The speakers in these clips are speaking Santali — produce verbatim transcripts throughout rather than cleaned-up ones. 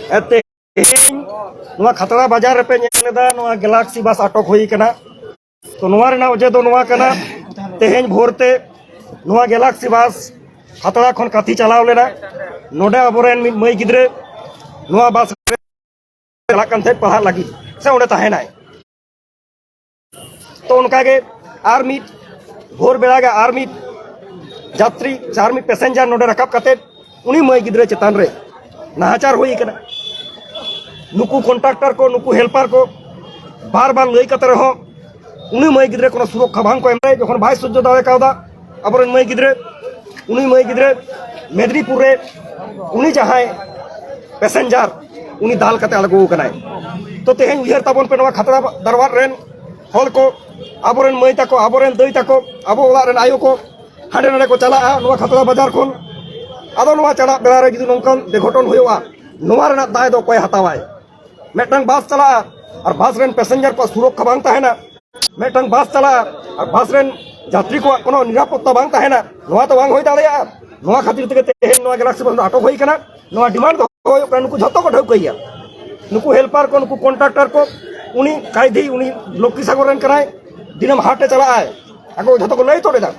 ᱛᱮᱦᱮᱧ ᱱᱚᱣᱟ ᱠᱷᱟᱛᱲᱟ ᱵᱟᱡᱟᱨ ᱨᱮᱯᱮ ᱧᱮᱞ ᱮᱫᱟ, ᱱᱚᱣᱟ ᱜᱮᱞᱟᱠᱥᱤ ᱵᱟᱥ ᱟᱴᱚᱠ ᱦᱩᱭ ᱟᱠᱟᱱᱟ᱾ ᱛᱚ ᱱᱚᱣᱟ ᱨᱮᱱᱟᱜ ᱚᱡᱮ ᱫᱚ ᱱᱚᱣᱟ ᱠᱟᱱᱟ, ᱛᱮᱦᱮᱧ ᱵᱷᱳᱨ ᱛᱮ ᱱᱚᱣᱟ ᱜᱮᱞᱟᱠᱥᱤ ᱵᱟᱥ ᱠᱷᱟᱛᱲᱟ ᱠᱷᱚᱱ ᱠᱟᱹᱛᱷᱤ ᱪᱟᱞᱟᱣ ᱞᱮᱱᱟ᱾ ᱱᱚᱰᱮ ᱟᱵᱚᱨᱮᱱ ᱢᱤᱫ ᱢᱟᱹᱭ ᱜᱤᱫᱽᱨᱟᱹ ᱱᱚᱣᱟ ᱵᱟᱥ ᱨᱮ ᱪᱟᱞᱟᱜ ᱠᱟᱱ ᱛᱟᱦᱮᱸᱫ ᱯᱟᱲᱦᱟᱜ ᱞᱟᱹᱜᱤᱫ, ᱥᱮ ᱚᱸᱰᱮ ᱛᱟᱦᱮᱱᱟᱭ᱾ ᱛᱚ ᱚᱱᱠᱟᱜᱮ ᱟᱨ ᱢᱤᱫ ᱵᱷᱳᱨ ᱵᱮᱲᱟ ᱜᱮ ᱟᱨ ᱢᱤᱫ ᱡᱟᱛᱨᱤ ᱥᱮ ᱟᱨ ᱢᱤᱫ ᱯᱮᱥᱮᱧᱡᱟᱨ ᱱᱚᱰᱮ ᱨᱟᱠᱟᱵ ᱠᱟᱛᱮᱫ ᱩᱱᱤ ᱢᱟᱹᱭ ᱜᱤᱫᱽᱨᱟᱹ ᱪᱮᱛᱟᱱ ᱨᱮ ᱱᱟᱦᱟᱪᱟᱨ ᱦᱩᱭ ᱟᱠᱟᱱᱟ᱾ ᱱᱩᱠᱩ ᱠᱚᱱᱴᱨᱟᱠᱴᱟᱨ ᱠᱚ, ᱱᱩᱠᱩ ᱦᱮᱞᱯᱟᱨ ᱠᱚ ᱵᱟᱨ ᱵᱟᱨ ᱞᱟᱹᱭ ᱠᱟᱛᱮ ᱨᱮᱦᱚᱸ ᱩᱱᱤ ᱢᱟᱹᱭ ᱜᱤᱫᱽᱨᱟᱹ ᱠᱳᱱᱳ ᱥᱩᱨᱚᱠᱠᱷᱟ ᱵᱟᱝ ᱠᱚ ᱮᱢ ᱫᱟᱲᱮᱭᱟᱜ᱾ ᱡᱚᱠᱷᱚᱱ ᱵᱟᱭ ᱥᱚᱡᱽᱡᱚ ᱫᱟᱲᱮ ᱠᱟᱣᱫᱟ ᱟᱵᱚᱨᱮᱱ ᱢᱟᱹᱭ ᱜᱤᱫᱽᱨᱟᱹ, ᱩᱱᱤ ᱢᱟᱹᱭ ᱜᱤᱫᱽᱨᱟᱹ ᱢᱮᱫᱽᱱᱤᱯᱩᱨ ᱨᱮ ᱩᱱᱤ ᱡᱟᱦᱟᱸᱭ ᱯᱮᱥᱮᱧᱡᱟᱨ, ᱩᱱᱤ ᱫᱟᱞ ᱠᱟᱛᱮ ᱟᱬᱜᱚ ᱟᱠᱟᱱᱟᱭ᱾ ᱛᱚ ᱛᱮᱦᱮᱧ ᱩᱭᱦᱟᱹᱨ ᱛᱟᱵᱚᱱ ᱯᱮ, ᱱᱚᱣᱟ ᱠᱷᱟᱛᱲᱟ ᱫᱟᱨᱣᱟᱫ ᱨᱮᱱ ᱦᱚᱲ ᱠᱚ, ᱟᱵᱚᱨᱮᱱ ᱢᱟᱹᱭ ᱛᱟᱠᱚ, ᱟᱵᱚᱨᱮᱱ ᱫᱟᱹᱭ ᱛᱟᱠᱚ, ᱟᱵᱚ ᱚᱲᱟᱜ ᱨᱮᱱ ᱟᱭᱳ ᱠᱚ ᱦᱟᱸᱰᱮ ᱱᱟᱰᱮ ᱠᱚ ᱪᱟᱞᱟᱜᱼᱟ ᱱᱚᱣᱟ ᱠᱷᱟᱛᱲᱟ ᱵᱟᱡᱟᱨ ᱠᱷᱚᱱ᱾ ᱟᱫᱚ ᱱᱚᱣᱟ ᱪᱟᱞᱟᱜ ᱵᱮᱲᱟ ᱨᱮ ᱡᱩᱫᱤ ᱱᱚᱝᱠᱟᱱ ᱵᱮᱜᱷᱚᱴᱚᱱ ᱦᱩᱭᱩᱜᱼᱟ, ᱱᱚᱣᱟ ᱨᱮᱱᱟᱜ ᱫᱟᱭ ᱫᱚ ᱚᱠᱚᱭ ᱦᱟᱛᱟᱣᱟᱭ? ᱢᱤᱫᱴᱟᱝ ᱵᱟᱥ ᱪᱟᱞᱟᱜᱼᱟ ᱟᱨ ᱵᱟᱥ ᱨᱮᱱ ᱯᱮᱥᱮᱧᱡᱟᱨ ᱠᱚᱣᱟᱜ ᱥᱩᱨᱚᱠᱠᱷᱟ ᱵᱟᱝ ᱛᱟᱦᱮᱱᱟ, ᱢᱤᱫᱴᱟᱝ ᱵᱟᱥ ᱪᱟᱞᱟᱜᱼᱟ ᱟᱨ ᱵᱟᱥ ᱨᱮᱱ ᱡᱟᱛᱨᱤ ᱠᱚᱣᱟᱜ ᱠᱳᱱᱳ ᱱᱤᱨᱟᱯᱚᱛᱛᱟ ᱵᱟᱝ ᱛᱟᱦᱮᱱᱟ, ᱱᱚᱣᱟ ᱛᱚ ᱵᱟᱝ ᱦᱩᱭ ᱫᱟᱲᱮᱭᱟᱜᱼᱟ᱾ ᱱᱚᱣᱟ ᱠᱷᱟᱹᱛᱤᱨ ᱛᱮᱜᱮ ᱛᱮᱦᱮᱧ ᱱᱚᱣᱟ ᱜᱮᱞᱟᱠᱥᱤ ᱵᱟᱥ ᱫᱚ ᱟᱴᱚᱠ ᱦᱩᱭ ᱠᱟᱱᱟ᱾ ᱱᱚᱣᱟ ᱰᱤᱢᱟᱱᱰ ᱫᱚᱦᱚ ᱦᱩᱭᱩᱜ ᱠᱟᱱᱟ, ᱱᱩᱠᱩ ᱡᱷᱚᱛᱚ ᱠᱚ ᱴᱷᱟᱹᱣᱠᱟᱹᱭᱟ, ᱱᱩᱠᱩ ᱦᱮᱞᱯᱟᱨ ᱠᱚ, ᱱᱩᱠᱩ ᱠᱚᱱᱴᱨᱟᱠᱴᱟᱨ ᱠᱚ, ᱩᱱᱤ ᱠᱟᱭᱫᱷᱤ, ᱩᱱᱤ ᱞᱚᱠᱠᱷᱤᱥᱟᱜᱚᱨ ᱨᱮᱱ ᱠᱟᱱᱟᱭ, ᱫᱤᱱᱟᱹᱢ ᱦᱟᱴ ᱮ ᱪᱟᱞᱟᱜᱼᱟᱭ, ᱟᱠᱚ ᱡᱷᱚᱛᱚ ᱠᱚ ᱞᱟᱹᱭ ᱛᱚᱫ ᱮᱫᱟ᱾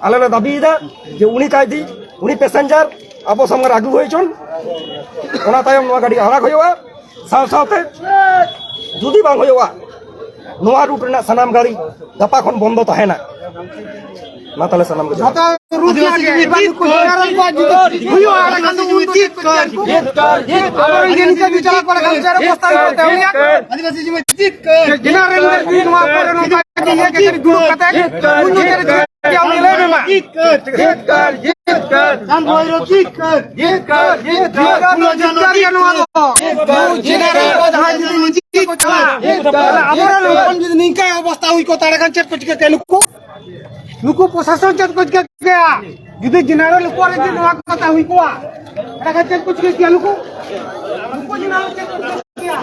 ᱟᱞᱮ ᱞᱮ ᱫᱟᱹᱵᱤᱭᱮᱫᱟ ᱡᱮ ᱩᱱᱤ ᱠᱟᱭᱫᱷᱤ, ᱩᱱᱤ ᱯᱮᱥᱮᱧᱡᱟᱨ ᱟᱵᱚ ᱥᱟᱢᱟᱝ ᱨᱮ ᱟᱹᱜᱩ ᱦᱩᱭ ᱦᱚᱪᱚᱱ, ᱚᱱᱟ ᱛᱟᱭᱚᱢ ᱱᱚᱣᱟ ᱜᱟᱹᱰᱤ ᱟᱲᱟᱜ ᱦᱩᱭᱩᱜᱼᱟ᱾ ᱥᱟᱶ ᱥᱟᱶᱛᱮ ᱡᱩᱫᱤ ᱵᱟᱝ ᱦᱩᱭᱩᱜᱼᱟ, ᱱᱚᱣᱟ ᱨᱩᱴ ᱨᱮᱱᱟᱜ ᱥᱟᱱᱟᱢ ᱜᱟᱹᱰᱤ ᱜᱟᱯᱟ ᱠᱷᱚᱱ ᱵᱚᱱᱫᱚ ᱛᱟᱦᱮᱱᱟ᱾ ᱢᱟ ᱛᱟᱦᱞᱮ ᱥᱟᱱᱟᱢ ᱜᱮ ᱡᱚᱦᱟᱨ᱾ ᱡᱷᱚᱛᱚ ᱨᱩᱴ ᱨᱮᱱᱟᱜ ᱜᱮ ᱱᱤᱨᱵᱟᱪᱚᱱ ᱠᱚ ᱡᱩᱫᱤ ᱦᱩᱭᱩᱜᱼᱟ, ᱮᱸᱰᱮᱠᱷᱟᱱ ᱫᱚ ᱩᱱᱠᱩ ᱟᱵᱚᱨᱮᱱ ᱡᱮ ᱱᱤᱝᱠᱟᱹ ᱵᱤᱪᱟᱨ ᱠᱚ ᱨᱟᱠᱟᱵ ᱦᱚᱪᱚᱭᱟ, ᱨᱮ ᱵᱚᱥᱛᱟ ᱦᱩᱭᱩᱜ ᱛᱟᱵᱚᱱᱟ᱾ ᱡᱮᱱᱟᱨᱮᱞ ᱨᱮ ᱱᱚᱣᱟ ᱯᱚᱨᱮ ᱱᱚᱝᱠᱟ ᱜᱮ ᱤᱭᱟᱹ ᱠᱟᱛᱮ ᱫᱩᱲᱩᱵ ᱠᱟᱛᱮ ᱩᱱ ᱱᱚᱛᱮ ᱨᱮ ᱪᱮᱫ ᱩᱱᱤ ᱞᱟᱹᱭ ᱢᱮ ᱢᱟ᱾ ᱡᱤᱛᱠᱟᱹᱨ, ᱡᱤᱛᱠᱟᱹᱨ, ᱡᱤᱛᱠᱟᱹᱨ᱾ ᱡᱤᱛᱠᱟᱹᱨ, ᱡᱤᱛᱠᱟᱹᱨ᱾ ᱡᱤᱛᱠᱟᱹᱨ ᱜᱮ ᱱᱚᱣᱟ ᱫᱚ᱾ ᱡᱤᱛᱠᱟᱹᱨ, ᱡᱤᱛᱠᱟᱹᱨ᱾ ᱡᱮᱱᱟᱨᱮᱞ ᱠᱚ ᱡᱟᱦᱟᱸᱭ ᱡᱩᱫᱤ ᱱᱤᱡᱮ ᱠᱚ ᱪᱟᱞᱟᱜᱼᱟ, ᱛᱟᱦᱞᱮ ᱟᱵᱚᱨᱮᱱ ᱦᱚᱯᱚᱱ ᱡᱩᱫᱤ ᱱᱤᱝᱠᱟᱹ ᱚᱵᱚᱥᱛᱟ ᱦᱩᱭ ᱠᱚᱜ, ᱛᱟᱦᱞᱮ ᱠᱷᱟᱱ ᱪᱮᱫ ᱠᱚ ᱪᱤᱠᱟᱹ ᱠᱮᱭᱟ ᱱᱩᱠᱩ? ᱱᱩᱠᱩ ᱯᱨᱚᱥᱟᱥᱚᱱ ᱪᱮᱫ ᱠᱚ ᱪᱤᱠᱟᱹ ᱠᱮᱭᱟ? ᱡᱩᱫᱤ ᱡᱮᱱᱟᱨᱮᱞ ᱩᱯᱚᱨ ᱨᱮ ᱡᱩᱫᱤ ᱱᱚᱣᱟ ᱠᱚ ᱠᱟᱛᱷᱟ ᱦᱩᱭ ᱠᱚᱜᱼᱟ, ᱮᱸᱰᱮᱠᱷᱟᱱ ᱪᱮᱫ ᱠᱚ ᱪᱤᱠᱟᱹ ᱠᱮᱭᱟ ᱱᱩᱠᱩ? ᱱᱩᱠᱩ ᱡᱮᱱᱟᱨᱮᱞ ᱪᱮᱫ ᱠᱚ ᱪᱤᱠᱟᱹ ᱠᱮᱭᱟ?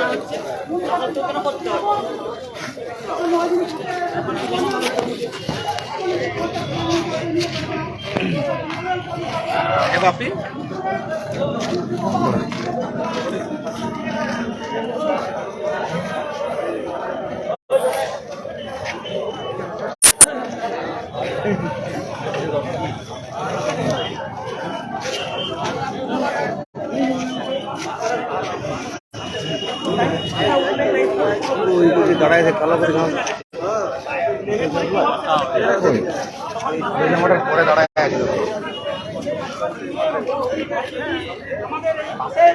কালো করে দাও। ওই, ওই যে আমাদের পরে দাঁড়ায় আছে। আমাদের এই বাসের,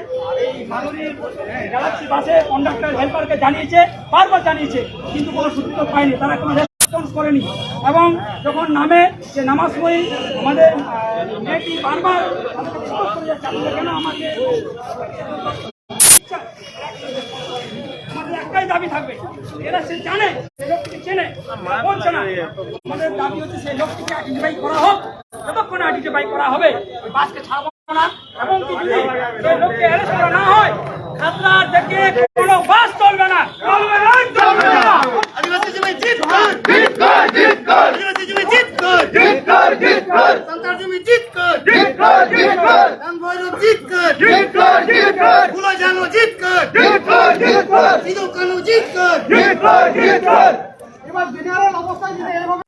এই গ্যালাক্সি বাসের কন্ডাক্টর হেল্পারকে জানিয়েছে, বারবার জানিয়েছে, কিন্তু কোনো সূত্র পায়নি, তারা কোনো রেসপন্স করেনি। এবং যখন নামে যে নামার সময় আমাদের আহ, মেয়েটি বারবার আমাকে জিজ্ঞেস করে যাচ্ছে, "আপনি কেন আমাকে?" আমাদের একটাই দাবি থাকবে, এরা সে জানে, সে লোকটিকে চেনে, বলছে না। আমাদের দাবি হচ্ছে সেই লোকটিকে আইডেন্টিফাই করা হোক, যতক্ষণ আইডেন্টিফাই করা হবে ওই বাসকে ছাড়বো না। এবং কি যদি সেই লোককে অ্যারেস্ট করা না হয়, খাতড়া থেকে কোনো বাস চলবে না, চলবে না, চলবে না। আদিবাসী জমি জিত কর, জিত কর, জিত কর। আদিবাসী জমি জিত কর, জিত কর, জিত কর। সান্তাল জমি জিত কর, জিত কর, জিত কর। রাম ভৈরব জিত কর, জিত কর, জিত কর। ভুলো জানো জিত কর, জিত কর, জিত কর। সিধু কানু জিত কর, জিত কর, জিত কর। এবার জেনারেল অবস্থা যদি এরকম